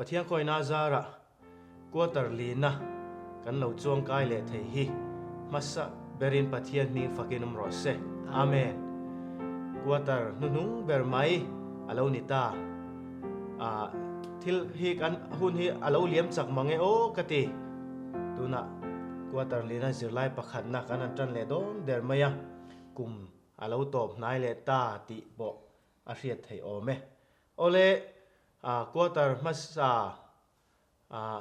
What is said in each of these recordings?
Pathian khawina zarah quarter lina kan lo chuang kai leh thei hi hmasa berin Pathian hming fakin awm rawh se. Amen. Quarter hnuhnung ber mai a lo ni ta. Ah thil hi kan hun hi a lo liam chak mang e aw ka ti. Tunah quarter lina zirlai pakhatna kan han tan leh dawn der mai a, kum a lo tawp hnai leh ta tih pawh a hriat theih awm e. Awle, quarter hmasa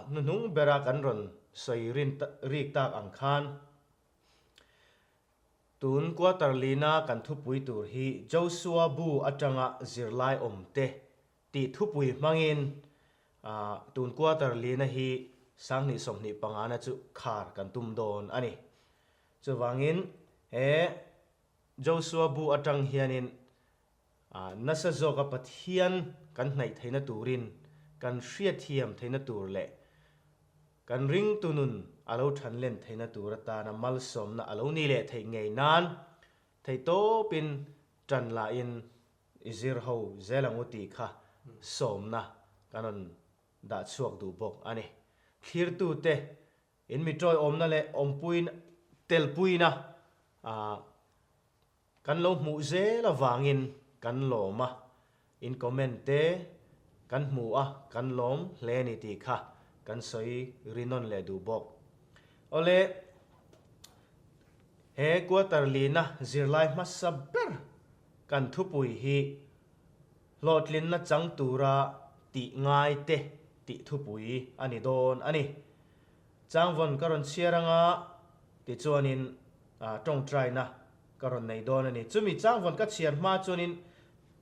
hnuhnung bera kan rawn sawi rin rik tak ang khan tun quarter lina kan thupui tur hi Joshua bu atanga zirlai awm te tih thupui hmangin tun quarter lina hi 2025 na chu khar kan tum dawn a ni. Chuvangin he Joshua bu atang hianin nasa zawka Pathian kan hnaih theihna turin, kan hriatthiam theihna tur leh kan ringtu nun a lo thanlen theihna tur atana malsawmna a lo ni leh theih ngei nan theihtawpin tan lahin i zir ho zel ang u tih kha sawmna kan rawn dah chhuak duh bawk a ni. Thlirtute in mi tawiawmna leh awmpuina telpuina kan lo hmuh zel avangin kan lawm a, in comment te kan hmu a kan lawm hle a ni tih kha kan sawi ri nawn leh duh bawk. Awle, he quarter lina zirlai hmasa ber kan thupui hi hlawhtlinna chang tura tih ngai te tih thupui a ni dawn a ni. Changvawn ka rawn chhiar anga tichuanin tawngtaina ka rawn nei dawn a ni. Chumi changvawn ka chhiar hma chuanin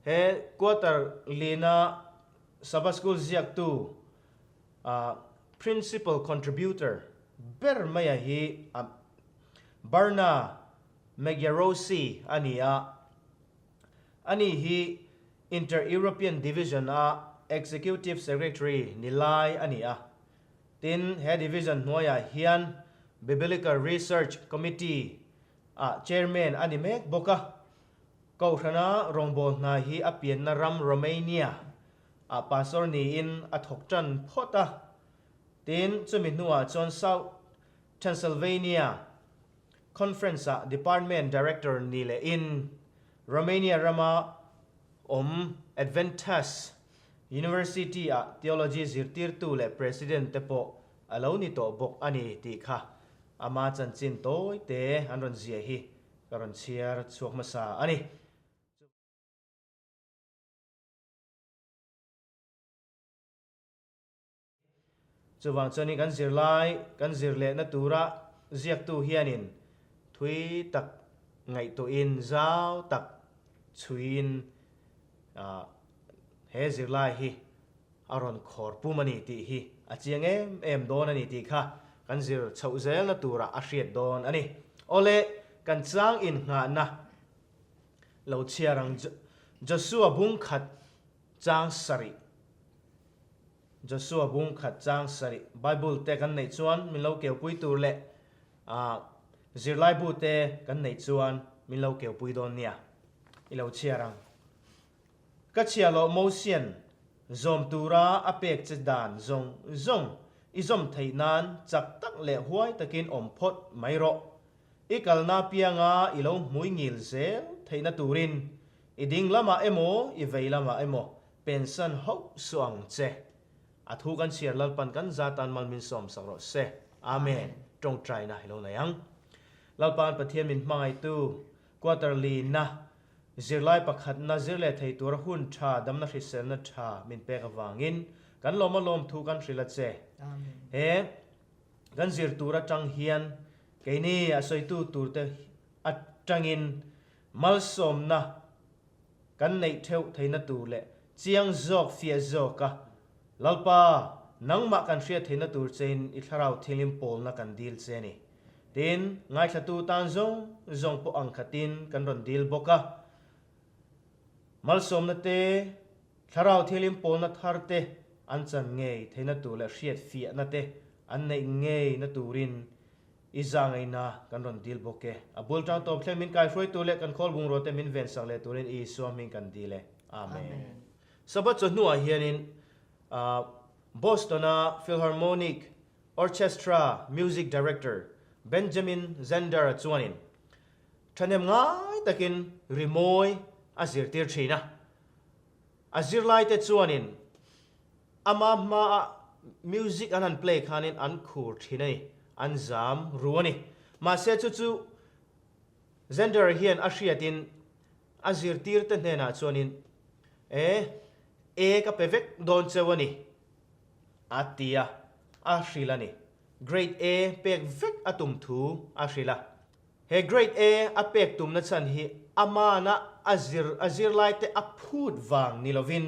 he quarter lina Sabbath School ziaktu Principal Contributor ber maia hi Barna Magyarosi a ni a. Ani hi Inter-European Division-a Executive Secretary ni lai a ni a. Tin, he division hnuaiah hian Biblical Research Committee-ah Chairman a ni mek bawk a. Kohhrana rawngbâwl hna hi a pianna ram Romania-ah pastor niin a thawk ṭan phawt a. Tin, chumi hnuah chuan South Transylvania Conference-ah Department Director ni lehin Romania rama awm Adventist University-ah Theology zirtirtu leh President te pawh a lo ni tawh bawk a ni tih kha ama chanchin tawi te an rawn ziah hi ka rawn chhiar chhuak hmasa a ni. Chuvang chuanin kan zirlai kan zir lehna tura ziaktu hianin thui tak ngaihtuahin zau tak chhuiin he zirlai hi a rawn khawr pum a ni tih hi a chiang em em dawn a ni tih kha kan zir chhoh zelna turah a hriat dawn a ni. Awle, kan chang innghahna lo chhiar ang Joshua bung khat chang sarih. Joshua bung khat chang sarih Bible te kan neih chuan min lo keupui tur leh ah zirlaibu te kan neih chuan min lo keupui dawn nia i lo chhiar ang. Ka chhia loh Mosian zawm tura a pek che dan zawng zawng i zawm theih nan chak tak leh huai takin awm phawt mai rawh. I kalna apianga i lo hmui ngil zel theihna turin i ding lamah emaw i vei lamah emaw Pensan hauh suh ang che. A thu kan chhiar Lalpan kan za tan mal min sawm sak rawh se. Amen. Tawngtaina i lo nei ang. Lalpan Pathian min hmangaihtu quarterly na zirlai pakhat na zir leh thei tura hun tha damna hriselna tha min pek avangin kan lawm a lawm thu kan hrilh a che. He kan zir tur atang hian keini a sawitu turte atangin malsawmna Kan neih theuh theihna tur leh chiang zawk fiah zawk a, Lalpa, nangmah kan hriat theihna tur chein i thlarau thianghlim pawlna kan dil che a ni. Tin, ngaithlatu tan zawng zawng pawh ang khatin kan rawn dil bawk a. Malsawmna te, thlarau thianghlim pawlna thar te an chan ngei theihna tur leh hriat fiahna te an neih ngeina turin I za ngaina kan rawn dil bawk e. A bul tang tawp thleng min kaihruai tur leh kan khawl bungraw te min ven sak leh turin Isua hming kan dil e. Amen. Sabbath chawhnuah hianin Boston-a Philharmonic Orchestra Music Director Benjamin Zander-a chuanin thahnem ngai takin rimawi a zirtir thin a. A zirlaite chuanin ama hmaa music an han play khanin an khur thin a ni, an zam ru a ni. Mahse chu chu Zander hian a hriatin a zirtirte hnenah chuanin, E, E ka pe vek dawn cheu a ni, a ti a, a hrilh a ni. Grade A pek vek a tum thu a hrilh a. He Grade A a pek tumna chhan hi amana a zir a zirlaite a phut vang ni lovin,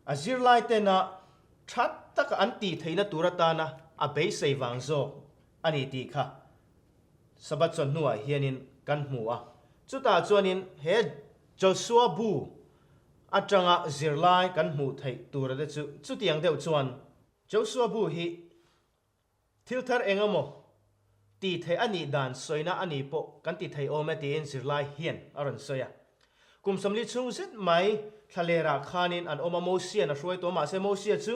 a zirlaitena tha taka an tih theihna tur atana a beisei vang zawk a ni tih kha Sabbath chuan hnuah hianin kan hmu a. Chutah chuanin he Joshua bu atanga zirlai kan hmuh theih tura te chu chutiang deuh chuan Joshua bu hi thil thar eng emaw tih theih a nih dan sawina a ni pawh kan ti thei awm e tiin zirlai hian a rawn sawi a. Kum 40 chhung zet mai thlalerah khanin an awm a, Mosia'n a hruai tawh a, mahse Mosia chu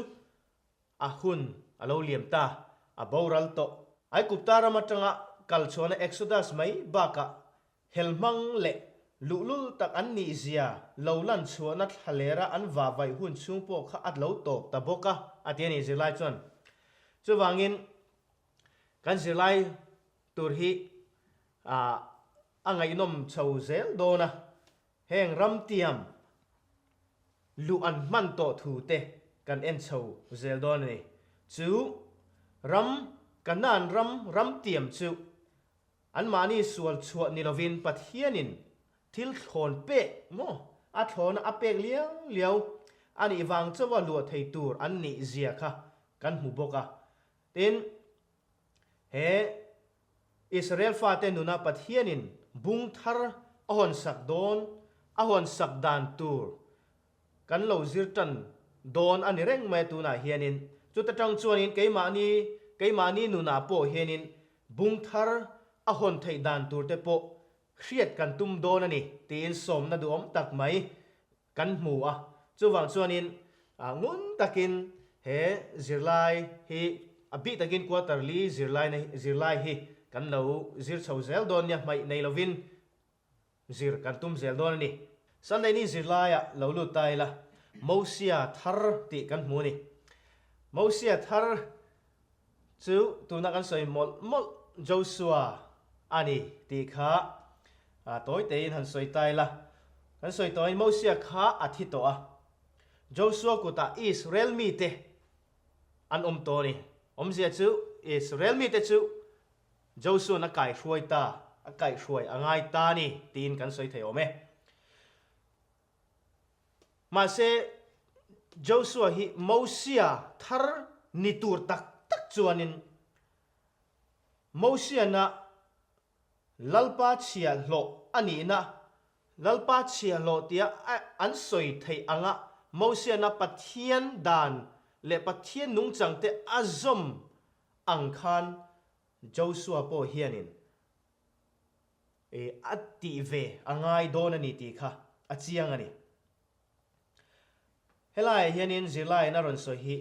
A hun a lo liam ta, a boral tawh. Aigupta ram atanga kal chhuahna Exodus mai bakah helhmang leh luhlul tak an nih zia lo lan chhuahna thlalera an vahvaih hun chhung pawh kha a lo tawp ta bawk a, a ti a ni zirlai chuan. Chuvangin kan zirlai tur hi a ngaihnawm chho zel dawn a, Heng ramtiam luh an hman tawh thu te kan en chho zel dawn a ni. Chu ram, Kanaan ram ramtiam chu anmahni sual chhuah ni lovin Pathianin thil thlawn pek maw a thlawna a pek liau liau a nih vang chauha luah thei tur an nih zia kha kan hmu bawk a. Tin, he Israel fate nuna Pathianin bung thar a hawnsak dawn, a hawnsak dan tur kan lo zir tan dawn a ni reng mai a tunah hianin. Chuta tang chuanin keimahni, keimahni nunah pawh hianin bung thar a hawn theih dan tur te pawh hriat kan tum dawn a ni tiin sawmna duhawm tak mai Kan hmu a, chuvang chuanin ngun takin he zirlai hi a bih takin quarter li zirlaina zirlai hi kan lo zir chho zel dawn nia hmaih nei lovin zir kan tum zel dawn a ni. Sunday ni zirlaiah lo lut ta ila Mosia thar tih kan hmu a ni. Mosia thar chu tuna kan sawi mawlh mawlh Joshua a ni tih kha tawi tein han sawi ta ila. Kan sawi tawhin Mosia kha a thi tawh a, Joshua kutah Israel mite an awm tawh a ni. Awmzia chu Israel mite chu Joshua'n a kaihruai ta, a kaihruai a ngai ta a ni tiin kan sawi thei awm e. Mahse, Joshua hi Mosia thar ni tur tak tak chuanin Mosiana Lalpa chhiahhlawh a nihna, Lalpa chhiahhlawh tia an sawi theih anga Mosiana Pathian dan leh Pathian nungchangte a zawm ang khan Joshua pawh hianin a tih ve a ngai dawn a ni tih kha a chiang a ni. Helaiah hianin zirlaiin a rawn sawi hi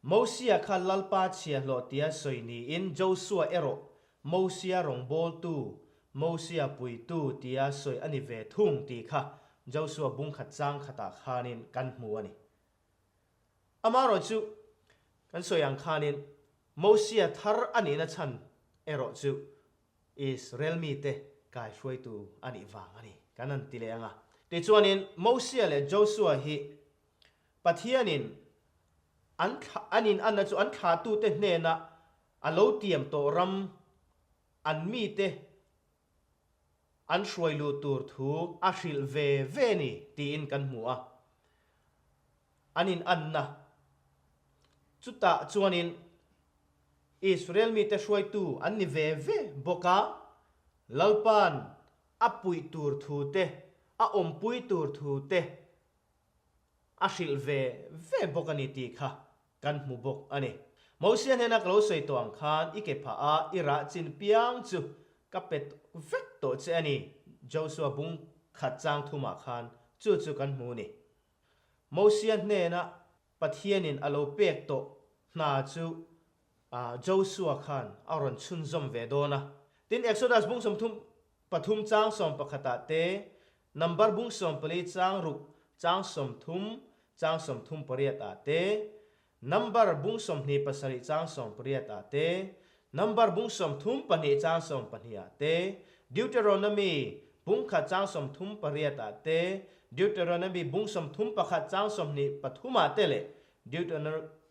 Mosia kha Lalpa chhiahhlawh tia sawi niin Josua erawh Mosia rawngbawltu, Mosia puitu tia sawi a ni ve thung tih kha Josua bungkhat chang khatah khanin kan hmu a ni. Amaherawh chu kan sawi ang khanin Mosia thar a nihna chhan erawh chu Israel mite kaihruaitu a nih vang a ni kan han ti leh ang a. Tichuanin Mosia leh Josua hi Pathianin an thla an in anna chu an thlahtute hnena a lo tiam tawh ram an mite an hruai luh tur thu a hrilh ve ve ni tiin kan hmu a. An in anna chutah chuanin Israel mite hruaitu an ni ve ve bawk a, Lalpa'n a puih tur thu te, a awmpui tur thu te A hrilh ve ve bawk a ni tih kha kan hmu bawk a ni. Mosia hnena ka lo sawi tawh ang khan i ke phah a, i rah chin piang chu ka pe vek tawh che a ni, Joshua bung khat chang thumah khan chu chu kan hmu a ni. Mosia hnena. Pathianin a lo pek tawh hna chu Josua khan a rawn chhunzawm ve dawn a. Tin, Exodus bung 33 chang 11 ah te, Number bung 14 chang ruk chang 30 chang 38 ah te, Number bung 27 chang 18 ah te, Number bung 32 chang 12 ah te, Deuteronomy bung khat chang 38 ah te, Deuteronomy bung 31 chang 23 ah te leh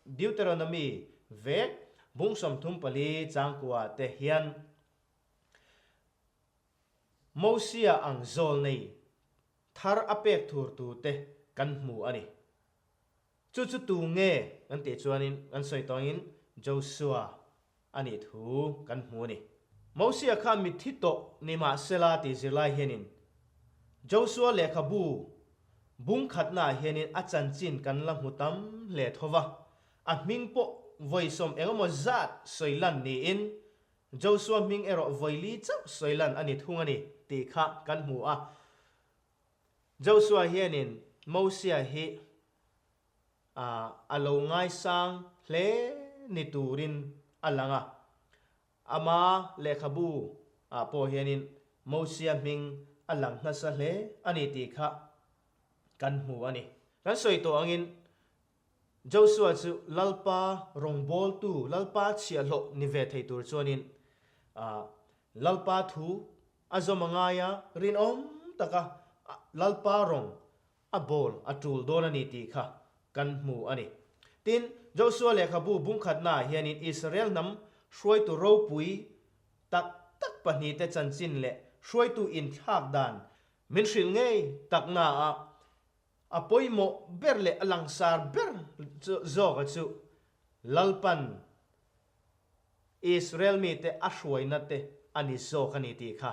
Deuteronomy vek bung 34 chang kua ah te hian Mosia ang zawlnei thar a pek thur tute kan hmu a ni. Chu chu tu nge kan tih chuanin kan sawi tawngin Joshua a nih thu kan hmu a ni. Mosia kha mitthi tawh ni mahsela tih zirlai hianin Joshua lehkhabu bung khatnaah hianin a chanchin kan la hmu tam hle tho va, a hming pawh vawisawm engemaw zat sawi lan niin Joshua hming erawh vawili chauh sawi lan a ni thung a ni tih kha kan hmu a. Joshua hianin Mosia hi a lo ngaisang hle ni turin a lang a. Ama lehkhabu ah pawh hianin Mosia hming a lang hnasa hle a ni tih kha kan hmu a ni. Kan sawi tawh angin Joshua chu Lalpa rawngbawltu, Lalpa chhiahhlawh ni ve thei tur chuanin Lalpa thu a zawm a ngai a, rinawm taka Lalpa rawng a bawl a tul dawn a ni tih kha kan hmu a ni. Tin, Joshua lehkhabu bungkhatnaah hianin Israel hnam hruaitu ropui tak tak pahnihte chanchin leh hruaitu inthlak dan min hrilh ngei taknaah A pawimawh ber leh a langsar ber zawka chu Lalpan Israel mite a hruaina te a ni zawk a ni tih kha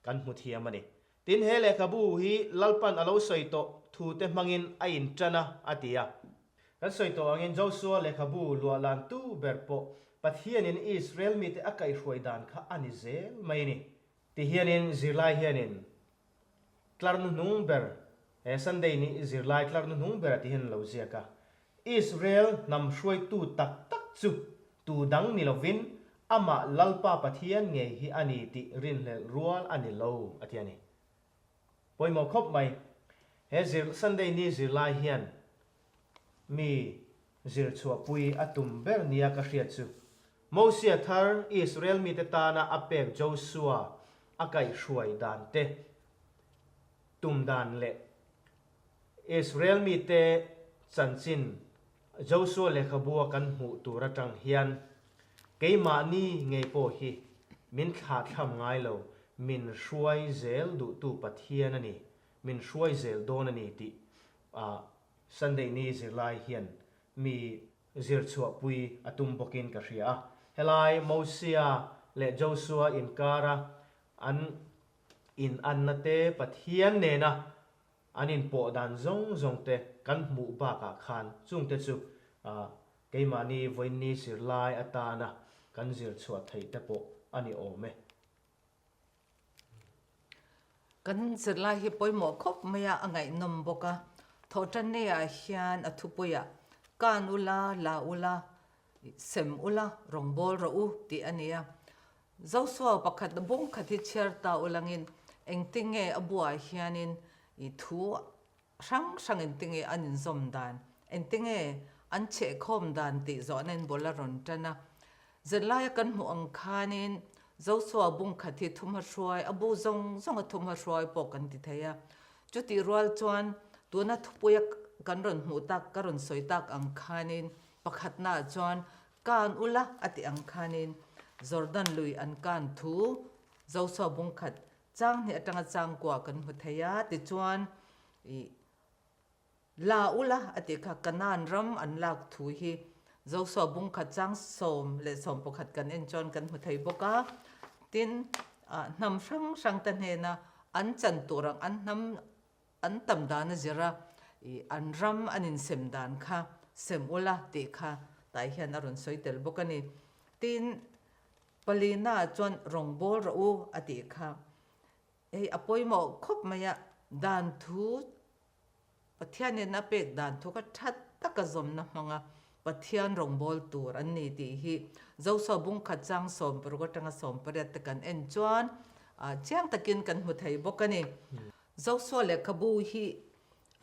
kan hmu thiam a ni. Tin, he lehkhabu hi Lalpan a lo sawi tawh thute hmangin a inṭan a, a ti a. Kan sawi tawh angin Josua lehkhabu luahlantu ber pawh Pathianin Israel mite a kaihhruai dan kha a ni zel mai a ni. Tihianin zirlai hianin Tlar hnuhnung ber, He Sunday ni zirlai tlar hnuhnung ber a ti hian an lo ziak a. Israel hnam hruaitu tak tak chu tu dang ni lovin amah Lalpa Pathian ngei hi a ni tih rinhlelh rual a ni lo a ti a ni. Pawimawh khawp mai. He zir Sunday ni zirlai hian mi zirchhuahpui a tum ber nia ka hriat chu Mosia thar Israel mite tana a pek Josua a kaihhruai dan te, tum dan leh Israel mite chanchin Josua lehkhabua kan hmuh tur atang hian keimahni ngei pawh hi min thlahthlam ngai lo, min hruai zel duhtu Pathian a ni, min hruai zel dawn a ni tih Sunday ni zirlai hian mi zirchhuahpui a tum bawkin ka hria a. Helai Mosia leh Josua inkara an inanna te, Pathian nena an inpawh dan zawng zawng te kan hmuh bakah khan chungte chu keimahni vawiinni zirlai atana kan zirchhuah theih te pawh a ni awm e. Kan zirlai hi pawimawh khawp mai a, a ngaihnawm bawk a. Thawhtanneah hian a thupuiah Kan ula, la ula, sem ula, rawngbâwl rawh u tih a ni a. Joshua pakhat bawng khat hi chhiar ta ulangin engtinge a buah hianin i thu hrang hrang engtinge an inzawm dan, engtinge an chhehkhawm dan tih zawhna in bul a rawn tan a. Zirlaia kan hmuh ang khanin Joshua bungkhat hi thumha hruai, a bu zawng zawnga thumha hruai pawh kan ti thei a. Chutih rual chuan tuna thupuia kan rawn hmuh tak, ka rawn sawi tak ang khanin pakhatnaah chuan kan ula a tih ang khanin Jordan lui an kan thu Joshua bungkhat chang hnih atanga changkua kan hmu thei a, tichuan ih La ula a tih kha Kanaan ram an lak thu hi Joshua bungkhat chang 11 kan en chuan kan hmu thei bawk a. Tin, hnam hrang hrang te hnena an chan tur ang an hnam an tam dan a zir a, ih an ram an insem dan kha sem ula tih kha tah hian a rawn sawi tel bawk a ni. Tin, palina chuan rawngbâwl rawh u a tih kha hei a pawimawh khawp mai a, dan thu Pathianin a pek dan thu kha that taka zawmna hmanga Pathian rawngbâwl tur an ni tih hi Zosua bungkhat chang 16 atanga 18 te kan en chuan chiang takin kan hmu thei bawk a ni. Zosua lehkhabu hi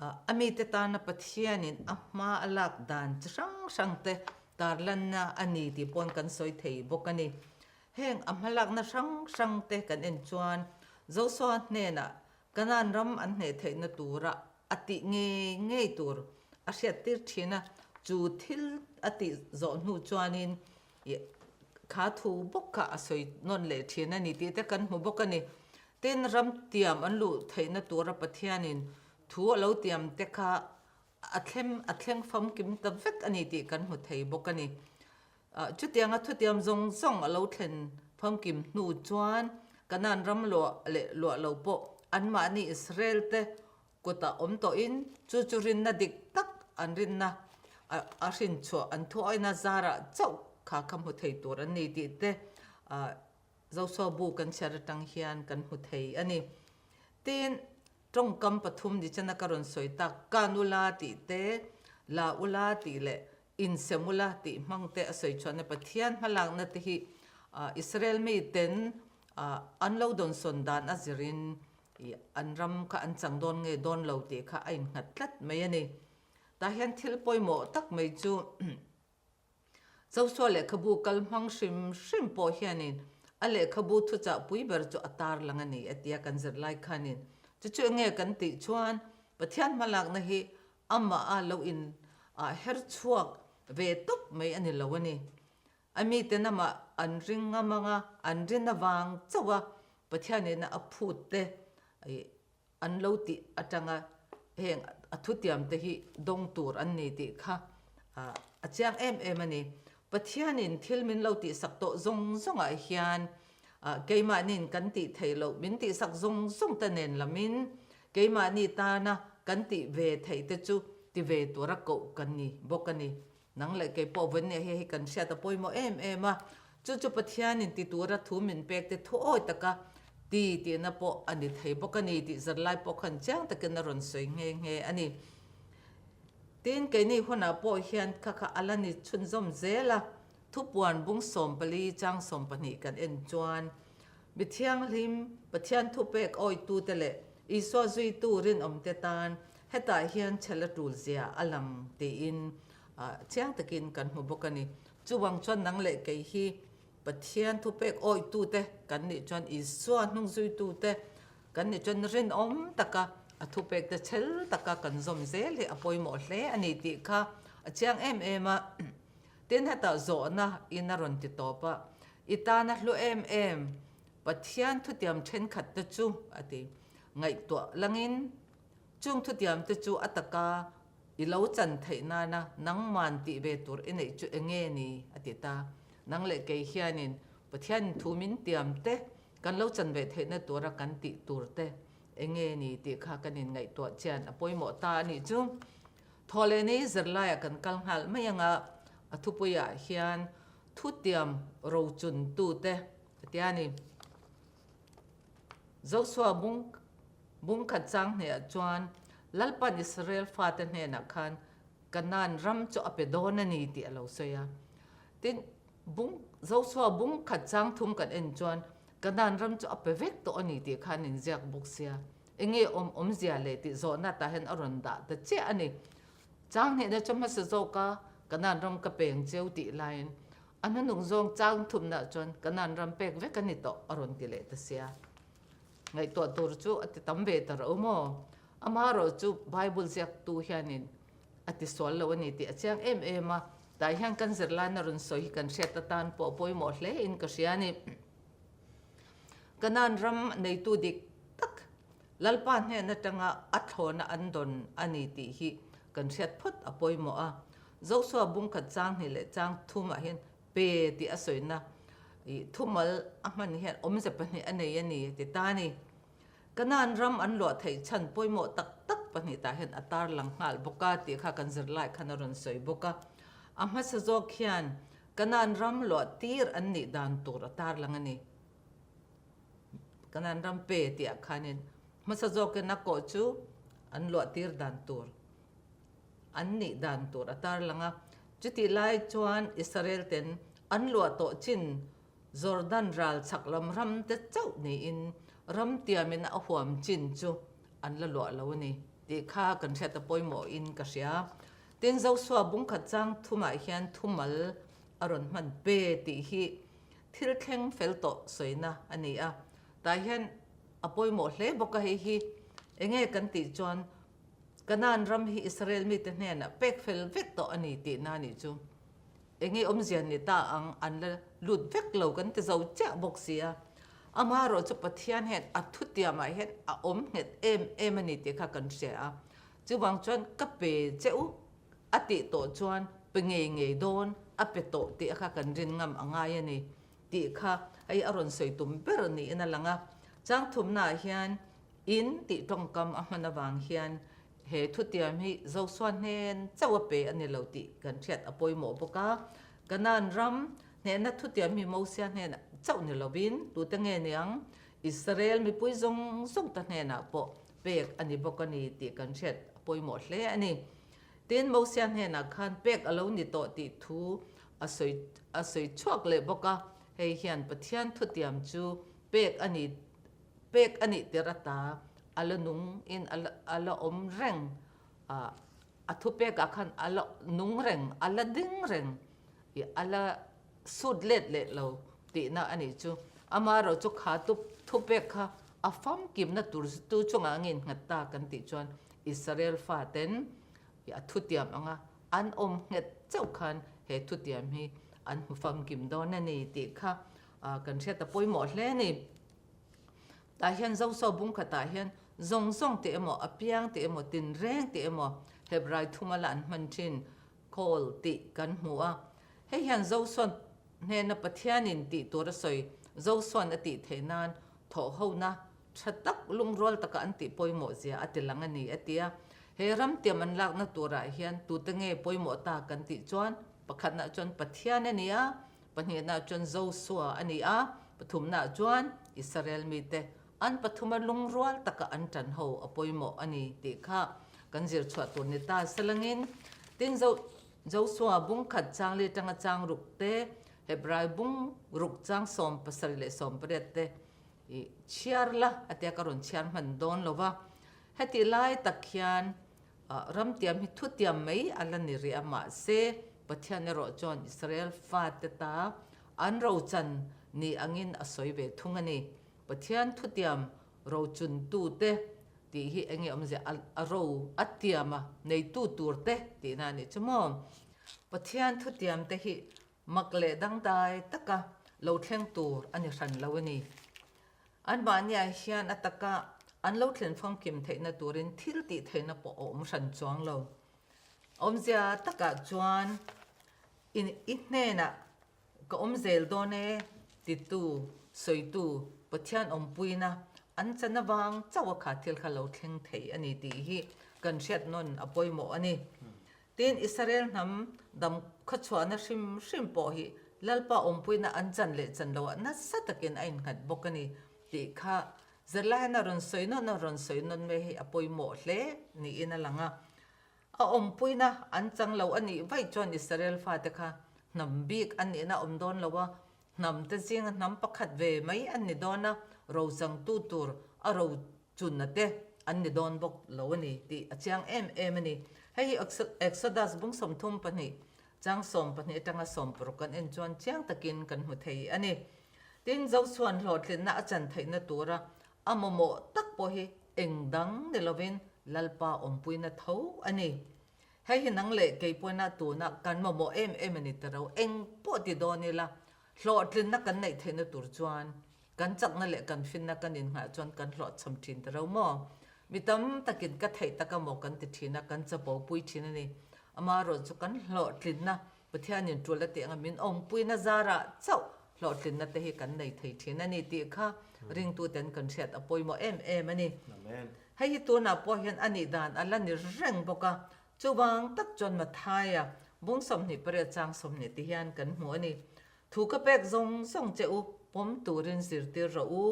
a mite tana Pathianin a hma a lak dan chi hrang hrang te tarlanna a ni tih pawn kan sawi thei bawk a ni. Heng a hmalakna hrang hrang te kan en chuan Zosua hnenah Kanaan ram an hneh theihna tura a tih ngei ngei tur a hriattir thin a, chu thil a tih zawh hnu chuanin kha thu bawk kha a sawi nawn leh thin a ni tih te kan hmu bawk a ni. Tin, ram tiam an luh theihna tura Pathianin thu a lo tiam te kha a thlem a thleng famkim ta vek a ni tih kan hmu thei bawk a ni. Chutianga thutiam zawng zawng a lo thlen famkim hnu chuan Kanaan ram luah leh luah lo pawh anmahni Israel te kutah awm tawhin chu chu rinna dik tak an rinna a hrinchhuah an thuawina zarah chauh kha kha hmu thei tur an ni tih te Joshua bu kan chhiar atang hian kan hmu thei a ni. Tin, tawngkam pathum ni chana ka rawn sawi tak, Kan ula tih te, La ula tih leh Insem ula tih hmang te a sawi chuan a Pathian hmalakna te hi Israel miten an lo dawnsawn dan a zirin an ram kha an chang dawn nge dawn lo tih kha a innghat tlat mai a ni. Tah hian thil pawimawh tak mai chu Joshua lehkhabu kal hmang hrim hrim pawh hianin a lehkhabu thuchah pui ber chu a tarlang a ni a tia kan zir lai khanin chu chu enge kan tih chuan Pathian hmalakna hi Amah a lo in her chhuak ve tawp mai a ni lo a ni. A miten amah an ring ngam ang a, an rin avang chauh a Pathianina a phut te an lo tih atanga heng a thutiam te hi dawng tur an ni tih kha a chiang em em a ni. Pathianin thil min lo tihsak tawh zawng zawngah hian keimahniin kan tih theih loh min tihsak zawng zawng te nen lamin Keimahni tana kan tih ve theih te chu ti ve tura koh kan ni bawk a ni. Nang leh kei pawh vawinia hei hi kan hriat a pawimawh em em a, chu chu Pathianin ti tura thu min pek te thu awi taka ti tihna pawh a ni thei bawk a ni tih zirlai pawh khan chiang takin a rawn sawi nghe nghe a ni. Tin, keini hunah pawh hian kha kha a la ni chhunzawm zel a, thupuan bung 14 chang 12 kan en chuan, Mi thianghlim, Pathian thupek awitute leh Isua zuitu rinawmte tan hetah hian chhel a tul zia a lang tiin chiang takin kan hmu bawk a ni. Chuvang chuan nang leh kei hi Pathian thupek awitute kan nih chuan Isua hnung zuitute kan nih chuan rinawm taka a thupekte chhel taka kan zawm zel hi a pawimawh hle a ni tih kha a chiang em em a. Tin hetah zawhna in a rawn ti tawp a, I tana hlu em em, Pathian thutiam thenkhat te chu, a ti. Ngaihtuah langin, chung thutiam te chu a taka i lo chan theih nana nangman tih ve tur i neih chu enge ni? a ti ta. Nang leh kei hianin Pathianin thu min tiam te kan lo chan ve theihna tura kan tih tur te enge ni tih kha kan inngaihtuah chian a pawimawh ta a nih chu. Thawhlehni zirlaiah kan kal nghal mai anga a thupuiah hian thutiam rochuntute a ti a ni. Joshua bung bungkhat chang hnehah chuan Lalpan Israel fate hnenah khan Kanaan ram chu a pe dawn a ni tih a lo sawi a. Tin, bung Joshua bungkhat chang thum kan en chuan Kanaan ram chu a pe vek tawh a ni tih khan inziak bawk sia. Enge awm awmzia leh tih zawhna tah hian a rawn dah ta chiah a ni. Chang hnihna chu hmasa zawk a, Kanaan ram ka peng cheu tih laiin a hnunung zawng chang thumna chuan Kanaan ram pek vek a ni tawh a rawn ti leh ta sia. Ngaihtuah tur chu a ti tam ve ta rauh maw? Amaherawh chu Bible ziaktu hianin a ti sual lo a ni tih a chiang em em a, tah hian kan zirlaina rawn sawi hi kan hriat atan pawh pawimawh hle in ka hria a ni. Kanaan ram neitu dik tak Lalpa hnen atanga a thlawna an dawn a ni tih hi kan hriat phawt a pawimawh a. Joshua bungkhat chang hnih leh chang thumah hian pe tih a sawina ih thumal a hman hian awmze pahnih a nei a ni ti ta a ni. Kanaan ram an luah theih chhan pawimawh tak tak pahnih tah hian a tarlang nghal bawk a tih kha kan zirlai khan a rawn sawi bawk a. A hmasa zawk hian Kanaan ram luah tir an nih dan tur a tarlang a ni. Kanaan ram pe tih ah khanin hmasa zawkin a kawh chu an luah tir dan tur. an nih dan tur a tarlang a. Chutih lai chuan Israel ten an luah tawh chin Jordan ral chhak lam ram te chauh niin ram tiamin a huam chin chu an la luah lo a ni tih kha kan hriat a pawimawhin ka hria. Tin, Joshua bungkhat chang thumah hian thumal a rawn hman pe tih hi thil thleng fel tawh sawina a ni a. Tah hian a pawimawh hle bawk a, hei hi enge kan tih chuan Kanaan ram hi Israel mite hnenah pek fel vek tawh a ni tihna a nih chu. Enge awmzia ni ta ang an la lut vek lo kan ti zo chiah bawk si a. Amaherawh chu Pathian hian a thutiamah hian a awm nghet em em a ni tih kha kan hria a. Chuvang chuan ka pe che u a tih tawh chuan pe ngei ngei dawn a pe tawh tih kha kan rin ngam a ngai a ni tih kha hei a rawn sawi tum ber niin a lang a. Chang thumnaah hian in tih tawngkam a hman avang hian he thutiam hi Joshua hnen chauh a pe a ni lo tih kan hriat a pawimawh bawk a. Kanaan ram hnehna thutiam hi Mosia hnenah chauh ni lovin tute nge niang Israel mipui zawng zawng ta hnenah pawh pek a ni bawk a ni tih kan hriat a pawimawh hle a ni. Tin, Mosia hnenah khan pek a lo ni tawh tih thu a sawi a sawi chhuak leh bawk a, hei hian Pathian thutiam chu pek a ni pek a nih tir ata a la nung in a la a la awm reng a, a thupek ah khan a la nung reng a la ding reng ih a la sut let leh lo tihna a nih chu. Amaherawh chu kha tu thupek kha a famkimna tur tu chungah a ngin nghat ta kan tih chuan Israel faten a thutiam anga an awm nghet chauh khan he thutiam hi an hmu famkim dawn a ni tih kha kan hriat a pawimawh hle a ni. Tah hian Zoso bungkhatah hian zawng zawng tih emaw, a piang tih emaw, tinreng tih emaw Hebrai thuma la an hman thin Call tih kan hmu a. Hei hian Zosuan hnena Pathianin tih tur a sawi, Zosuan a tih theih nan thawhhona tha tak lungrual taka an tih pawimawh zia a ti lang a ni, a ti a. He ram tiam an lakna turah hian tute nge pawimawh ta kan tih chuan pakhatnaah chuan Pathian a ni a, pahnihnaah chuan Zosua a ni a, pathumnaah chuan Israel mite An pathuma lungrual taka an tan ho a pawimawh a ni tih kha kan zir chhuah tur ni ta selangin tin Joshua bung khat chang li atanga chang ruk te, Hebrai bung ruk chang 70 leh 80 te i chhiar la a tia ka rawn chhiar hman dawn lo va. Hetih lai tak hian ramtiam hi thutiam mai a la ni rih a, mahse Pathian erawh chuan Israel fate ta an rochan ni angin a sawi ve thung a ni. Pathian thutiam rochuntute tih hi enge awmzia a ro a tiam a neitu turte tihna a nih chu maw? Pathian thutiam te hi mak leh dangdai taka lo thleng tur a ni hran lo a ni. Anmahniah hian a taka an lo thlen famkim theihna turin thil tih theihna pawh a awm hran chuang lo. Awmzia takah chuan i hnenah Ka awm zel dawn e, titu, sawitu, Pathian awmpuina an chan avang chauh a kha thil kha lo thleng thei a ni tih hi kan hriat nawn a pawimawh a ni. Tin, Israel hnam dam khawchhuahna hrim hrim pawh hi Lalpa awmpuina an chan leh chan loah nasa takin a innghat bawk a ni tih kha zirlai hian a rawn sawi nawn a rawn sawi nawn mai hi a pawimawh hle niin a lang a. A awmpuina an chang lo a nih vaih chuan Israel fate kha hnam bik an nihna a awm dawn lo a, hnam te zinga hnam pakhat ve mai an ni dawn a, ro changtu tur a ro chunna te an ni dawn bawk lo a ni tih a chiang em em a ni. Hei hi Exodus bung 32 chang 12 atanga 16 kan en chuan chiang takin kan hmu thei a ni. Tin, Josua'n hlawhtlinna a chan theihna tura a mamawh tak pawh hi Eng dang ni lovin Lalpa awmpuina tho a ni. Hei hi nang leh kei pawina tuna kan mamawh em em a ni ta ro. Eng pawh ti dawn ila, hlawhtlinna kan neih theihna tur chuan kan chakna leh kan finna kan innghah chuan kan hlawhchham thin ta ro maw? Mi tam takin ka theih tak amaw kan ti thin a, kan chapo pui thin a ni. Amaherawh chu kan hlawhtlinna Pathianin tul a tih anga min awmpuina zarah chauh hlawhtlinna te hi kan nei thei thin a ni tih kha ringtuten kan hriat a pawimawh em em a ni. Hei hi tunah pawh hian a nih dan a la ni reng bawk a, chuvang tak chuan Mathaia bung 28 chang 20 ti hian kan hmu a ni. Thu ka pek zawng zawng che u, pawm turin zirtir rawh u,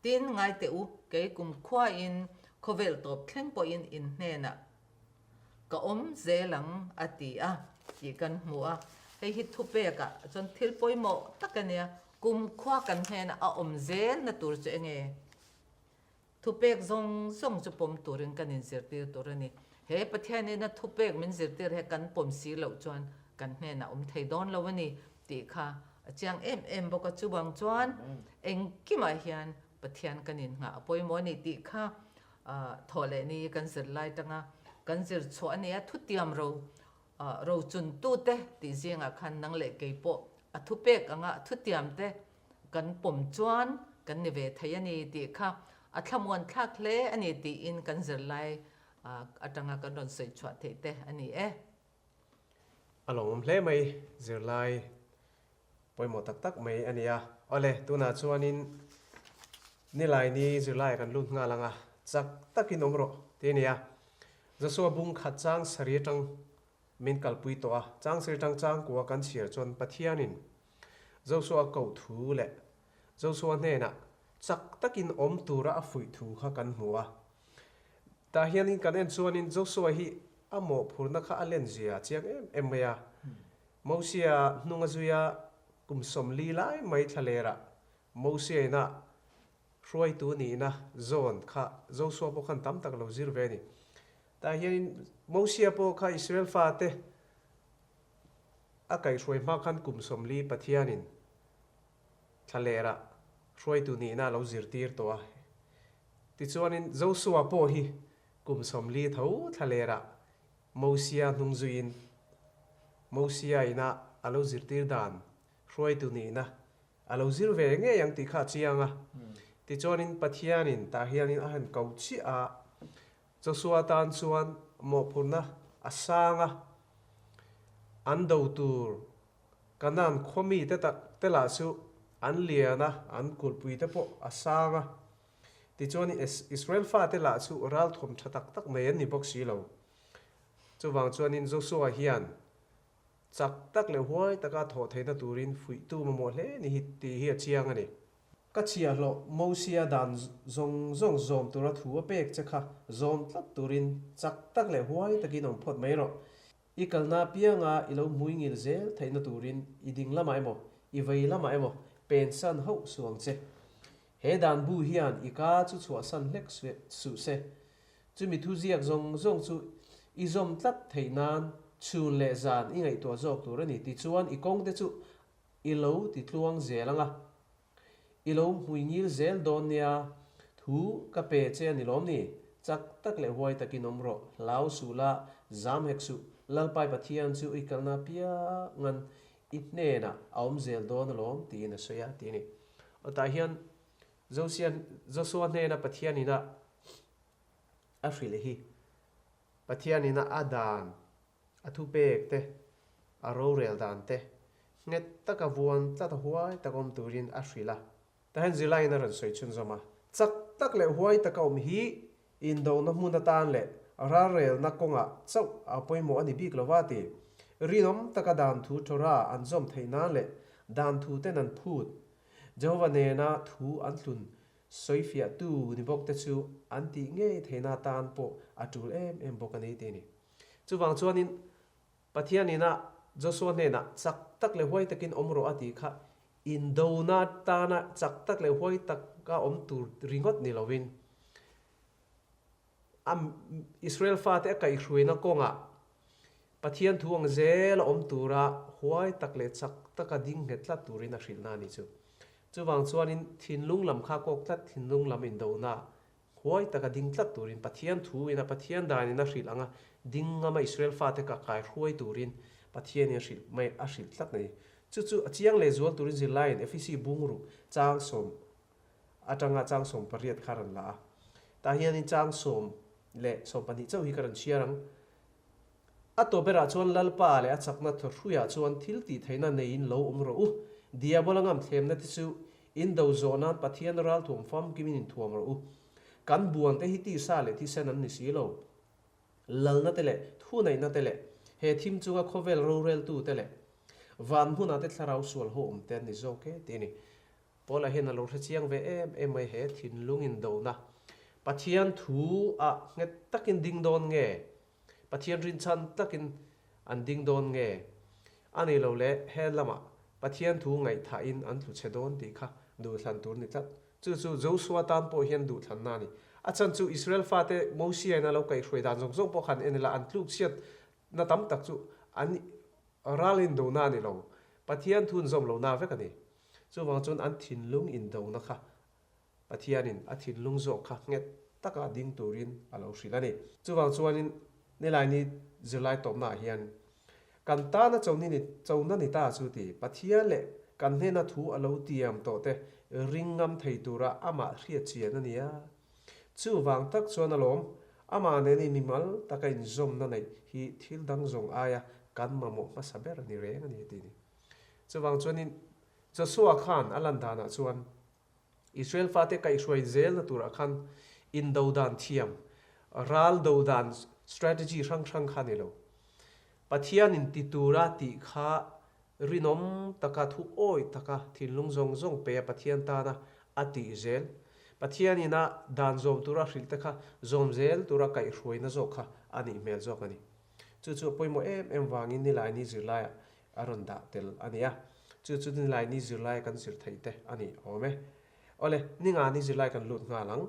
tin ngai teh u, kei kumkhuain khawvel tawp thleng pawhin in hnenah. Ka awm zel ang a ti a tih kan hmu a. Hei hi thupekah chuan thil pawimawh tak a nia. Kumkhua kan hnenah a awm zelna tur chu enge? Thupek zawng zawng chu pawm turin kan inzirtir tur a ni. He Pathianina thupek min zirtir he kan pawm si loh chuan kan hnenah awm thei dawn lo a ni tih kha a chiang em em bawk a. Chuvang chuan engkimah hian Pathian kan innghah a pawimawh a ni tih kha thawh leh ni kan zir lai tanga kan zir chhuah a ni a. Thutiam ro rochuntute tih zingah khan nang leh kei pawh a thupek anga thutiam te kan pawm chuan kan ni ve thei a ni tih kha a thlamuan thlak hle a ni tiin kan zirlai atanga kan rawn sawi chhuah theih te a ni e. A lawmawm hle mai, zirlai pawimawh tak tak mai a ni a. Awle, tunah chuanin Nilaini zirlaiah kan lut nghal ang a, chak takin awm rawh tih a ni a. Joshua bung khat chang sarih atang min kalpui tawh a, chang sarih atang changkua kan chhiar chuan Pathianin Joshua koh thu leh Joshua hnenah chak takin awm tura a fuih thu kha kan hmu a. Tah hianin kan en chuanin Joshua hi a mawhphurhna kha a len zia a chiang em em mai a. Mosia hnung a zui a, kum 40 lai mai thlalerah Mosia ina hruaitu nihna zawn kha Joshua pawh khan tam tak lo zir ve a ni. Tah hianin Mosia pawh kha Israel fate A kaihhruai hma khan kum 40 Pathianin thlalerah hruaitu nihna a lo zirtir tawh a. Tichuanin Joshua pawh hi kum 40 tho thlalerah Mosia hnung zuiin Mosia ina a lo zirtir dan hruaitu nihna a lo zir ve ngei ang tih kha a chiang a. Tichuanin Pathianin tah hianin a han ko chiah a, Joshua tan chuan mawhphurhna a sang a, an do tur Kanaan khaw mite tak te lah chu an lian a, an kulhpui te pawh a sang a. Tichuan Israel fate lah chu ralthawm tha tak tak mai an ni bawk si lo. Chuvang chuanin Joshua hian chak tak leh huai taka thawh theihna turin fuihtu mamawh hle ni hi tih hi a chiang a ni. Ka chhiahhlawh Mosia dan zawng zawng zawm tura thu a pek che kha zawm tlat turin chak tak leh huai takin awm phawt mai rawh. I kalna apianga i lo hmui ngil zel theihna turin i ding lamah emaw, i vei lamah emaw pensan hauh suh ang che. He dan bu hian i ka chu chhuahsan hlek suh se. Chumi thuziak zawng zawng chu i zawm tlat theih nan chhun leh zan i ngaihtuah zawk tur a ni. Tichuan i kawngte chu I lo ti tluang zel ang a, i lo hmui ngil zel dawn nia, thu ka pe che a ni lawm ni? Chak tak leh huai takin awm rawh, hlau suh la, zam hek suh, Lalpai Pathian chu i kalna piangan i hnenah a awm zel dawn alawm tiin a sawi a, ti a ni. Aw tah hian Josiah Joshua hnena Pathian ina a hrilh hi Pathian ina a dan A thupek te, a rorel dan te, nghet taka vuan tlat a huai tak awm turin a hrilh a. Tahan zirlaiin a rawn sawi chhunzawm a. Chak tak leh huai taka awm hi indona hmun atan leh ralrelna kawngah chauh a pawimawh a ni bik lo va ti. Rinawm taka dan thu Torah an zawm theih nan leh dan thu ten an phut Jehova nena thu an tlun sawifiahtu ni bawk te chu an tih ngei theihna atan pawh a tul em em bawk a ni ti a ni. Chuvang chuanin Pathian ina Joshua hnenah chak tak leh huai takin awm rawh a tih kha indona tana chak tak leh huai taka awm tur ringawt ni lovin a Israel fate a kaihhruaina kawngah Pathian thu ang zela awm tura huai tak leh chak taka ding nghet tlat turin a hrilhna a nih chu. Chuvang chuanin thinlung lam kha kawk tlat thinlung lam indona Huai taka ding tlat turin Pathian thu ina Pathian danin a hrilh anga ding ngama Israel fate ka kai hruai turin Pathianin a hrilh mai a hrilh tlat a ni. Chu chu a chiang leh zual turin zirlaiin Efesi bungruk chang sawm atanga chang 18 kha rawn la a. Tah hianin chang 10 leh 12 chauh hi ka rawn chhiar ang. A tawp berah chuan Lalpa leh a chakna thawhruiah chuan thil tih theihna neiin lo awm rawh u. Diabola ngam thlemna te chu in do zawh nan Pathian ralthuam famkimin inthuam rawh u. Kan buan te hi tisa leh thisen an ni si lo. Lalna te leh thuneihna te leh he thim chunga khawvel roreltu te leh van hmunah te thlarau sual ho awm te an ni zawk e tih a ni. Paula hian a lo hre chiang ve em em mai he thinlung indona Pathian thu ah nghet takin ding dawn nge? Pathian rinchhan takin an ding dawn nge? A nih loh leh he lamah Pathian thu ngaihthahin an tlu chhe dawn tih kha duhthlan tur ni tlat. Chu chu Joshua tan pawh hian duhthlanna a ni. A chhan chu Israel fate Mosia-in a lo kaihhruai dan zawng zawng pawh khan en ila an tlukchhiat na tam tak chu an ral indona a ni lo, Pathian thu inzawm lohna vek a ni. Chuvang chuan an thinlung indona kha Pathianin a thinlung zawk kha nghet taka ding turin a lo hrilh a ni. Chuvang chuanin Nilaini zirlai tawpnaah hian kan tana choni ni chona ni ta chu ti Pathian leh kan hnena thu a lo tiam tawh te ring ngam thei tura amah hriat chian a ni a. Chuvang tak chuan alawm amah nena mimal taka inzawmna neih hi thil dang zawng aia kan mamawh hmasa ber a ni reng a ni ti ni. Chuvang chuanin Joshua khan a lan danah chuan Israel fate kaihhruai zelna turah khan indo dan thiam, ral do dan strategy hrang hrang kha a ni lo. Pathianin ti tura tih kha rinawm taka thu awi taka thinlung zawng zawng pe a Pathian tana a tih zel. Pathianin a dan zawm tura hrilh te kha zawm zel tura kaihhruaina zawk kha a nih hmel zawk a ni. Chu chu a pawimawh em em vangin Nilaini zirlaiah a rawn dah tel a ni a, chu chu nilai ni zirlai kan zir theih te a ni awm e. Awle, ninga ni zirlai kan lut nghal ang.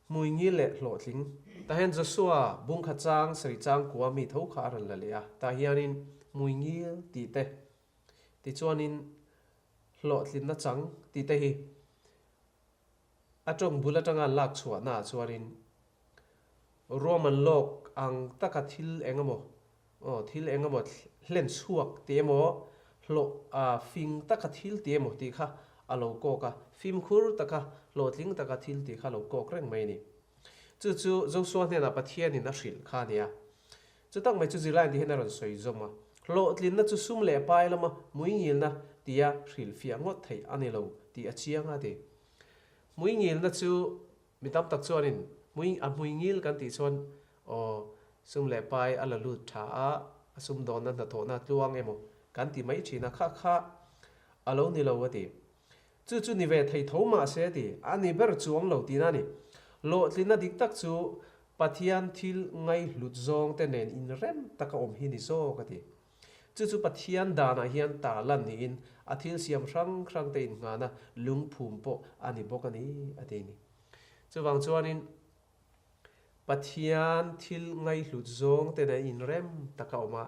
Hmui ngil leh hlawhtling. Tah hian Joshua bungkha chang sarih chang kua mi tho kha a rawn la leh a, tah hianin hmui ngil tih te, tichuanin hlawhtlinna chang tih te hi a tawng bul atanga lak chhuahna ah chuanin Roman lawk ang taka thil eng emaw, aw, thil eng emaw hlen chhuak tih emaw, hlawh a fing taka thil tih emaw tih kha a lo kawk a, fimkhur taka hlawhtling taka thil tih kha a lo kawk reng mai a ni. Chu chu Joshua hnenah Pathianin a hrilh kha a ni a. Chu tak mai chu zirlai tih hian a rawn sawi zawm a, hlawhtlinna chu sum leh pai lama muingilna tia hrilhfiah ngawt theih a ni lo tih a chiang a ti. Muingilna chu Mi tam tak chuanin hmui a hmui ngil kan tih chuan aw sum leh pai a la lut tha a, a sumdawnna hnathawhna tluang emaw kan ti mai thin a, kha kha a lo ni lo a ti. Chu chu ni ve thei tho mah se a ti, a ni ber chuang lo tihna a ni. Hlawhtlinna dik tak chu Pathian thil ngaihhlut zawng te nen inrem taka awm hi ni zawk a ti. Chu chu Pathian danah hian ta lan niin a thil siam hrang hrang te innghahna lungphum pawh a ni bawk a ni, a ti a ni. Chuvang chuanin Pathian thil ngaihhlut zawng te nen inrem taka awm a,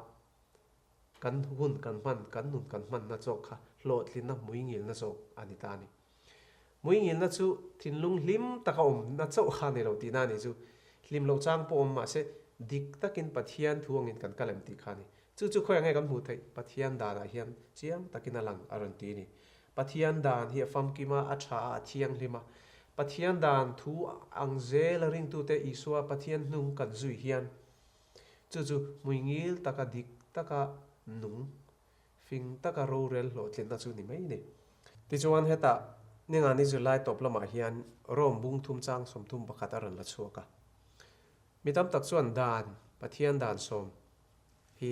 kan hun kan hman, kan nun kan hmanna zawk kha hlawhtlinna hmuingilna zawk a ni ta a ni. Hmuingilna chu thinlung hlim taka awmna chauh kha a ni lo tihna a ni chu. Hlim loh chang pawh awm mahse dik takin Pathian thu angin kan kal em tih kha a ni. Chu chu khawiah nge kan hmuh theih? Pathian danah hian chiang takin a lang a rawn ti a ni. Pathian dan hi a famkim a, a tha a, a thianghlim a. Pathian dan thu ang zela ringtute Isua Pathian hnung kan zui hian chu chu hmuingil taka dik taka nung Fing taka rorel hlawhtlinna chu ni mai ni. Tichuan hetah Ningani zirlai tawp lamah hian Rome bung thum chang 31 a rawn la chhuak a. Mi tam tak chuan dan, Pathian dan sawm hi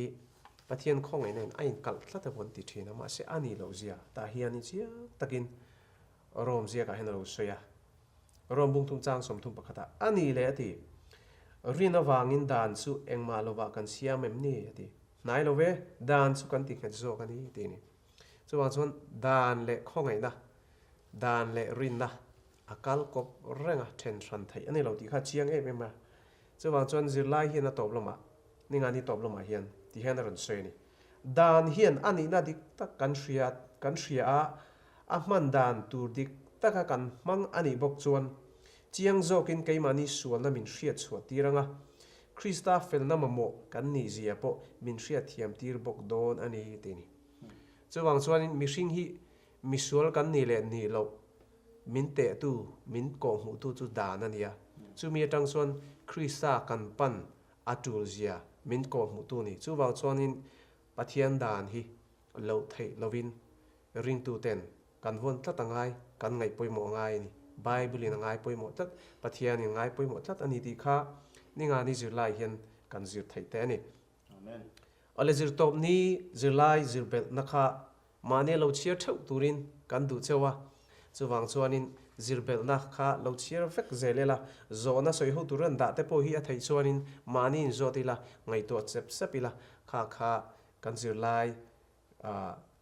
Pathian khawngaihna in a inkalh tlat emaw an ti thin a, mahse a nih loh zia tah hian chiang takin Rome ziakah hian a lo sawi a. Rome bung thum chang 31 ah a nih leh a ti. Rin avangin dan chu engmah lovah kan siam em ni? a ti. Hnai lo ve, dan chu kan ti nghet zawk a ni tih a ni. Chuvang chuan dan leh khawngaihna, dan leh rinna a kal kawp reng a, then hran theih a ni lo tih kha a chiang em em a. Chuvang chuan zirlai hian a tawp lamah, ningani tawp lamah hian ti hian a rawn sawi a ni. Dan hian a nihna dik tak kan hria kan hria a, a hman dan tur dik taka kan hmang a nih bawk chuan chiang zawkin keimahni sualna min hriat chhuah tir ang a, Krista felna mamawh kan nih zia pawh min hriatthiam tir bawk dawn a ni tih a ni. Chuvang chuanin mihring hi misual kan nih leh nih loh min tehtu, min kawhhmuhtu chu dan a ni a. Chumi atang chuan Krista kan pan a tul zia min kawhhmuhtu a ni. Chuvang chuanin Pathian dan hi loh theih lovin ringtuten Kan vawn tlat a ngai, kan ngaih pawimawh a ngai a ni. Bible-in a ngai pawimawh tlat, Pathianin ngai pawimawh tlat a ni tih kha ningani zirlai hian kan zir theih teh a ni. Amen. Awle zirtawp ni zirlai zirbelhna kha mahni lo chhiar theuh turin kan duh cheu a, chuvang chuanin Zirbelhna kha lo chhiar vek zel ila, zawhna sawi ho tur an dah te pawh hi a theih chuanin mahni inzawt ila, ngaihtuah sep sep ila, kha kha kan zirlai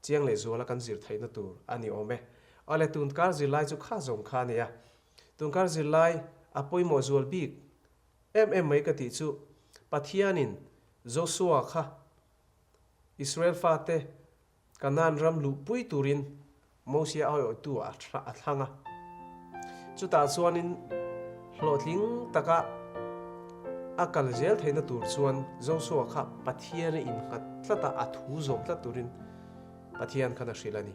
chiang leh zuala kan zir theihna tur a ni awm e. Awle tunkar zirlai chu kha zawng kha a ni a, tunkar zirlai a pawimawh zual bik em em mai ka tih chu Pathianin Joshua kha Israel fate Kanaan ram luhpui turin Mosia aiawhtu a thlang a. Chutah chuanin hlawhtling taka a kal zel theihna tur chuan Joshua kha Pathian a innghat tlat a, a thu zawm tlat turin Pathian khan a hrilh a ni.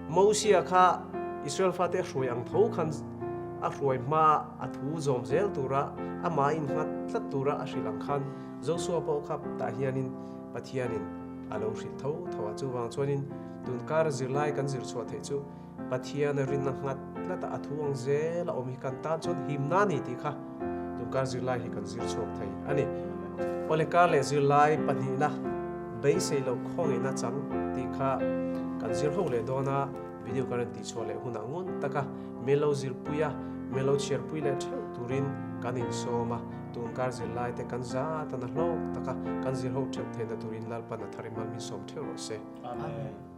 Mosia kha Israel fate a hruai ang tho khan a hruai hmaa a thu zawm zel tura amah a innghat tlat tura a hrilh ang khan Joshua pawh kha tah hianin Pathianin a lo hrilh tho tho a. Chuvang chuanin tunkar zirlai kan zir chhuah theih chu Pathiana rinna nghat tlat a, a thu ang zel a awm hi kan tan chuan himna a ni tih kha tunkar zirlai hi kan zir chhuak thei a ni. Awle kar leh zirlai pahnihna beisei loh khawngaihna chang tih kha kan zir ho leh dawn a, video kan rawn tihchhuah leh hunah ngun taka min lo zirpui a, min lo chhiarpui leh theuh turin kan insawm a, tunkar zirlai te kan zat a na hlawk taka kan zir ho theuh theihna turin Lalpan a thar i mal min sawm theuh rawh se. Amen.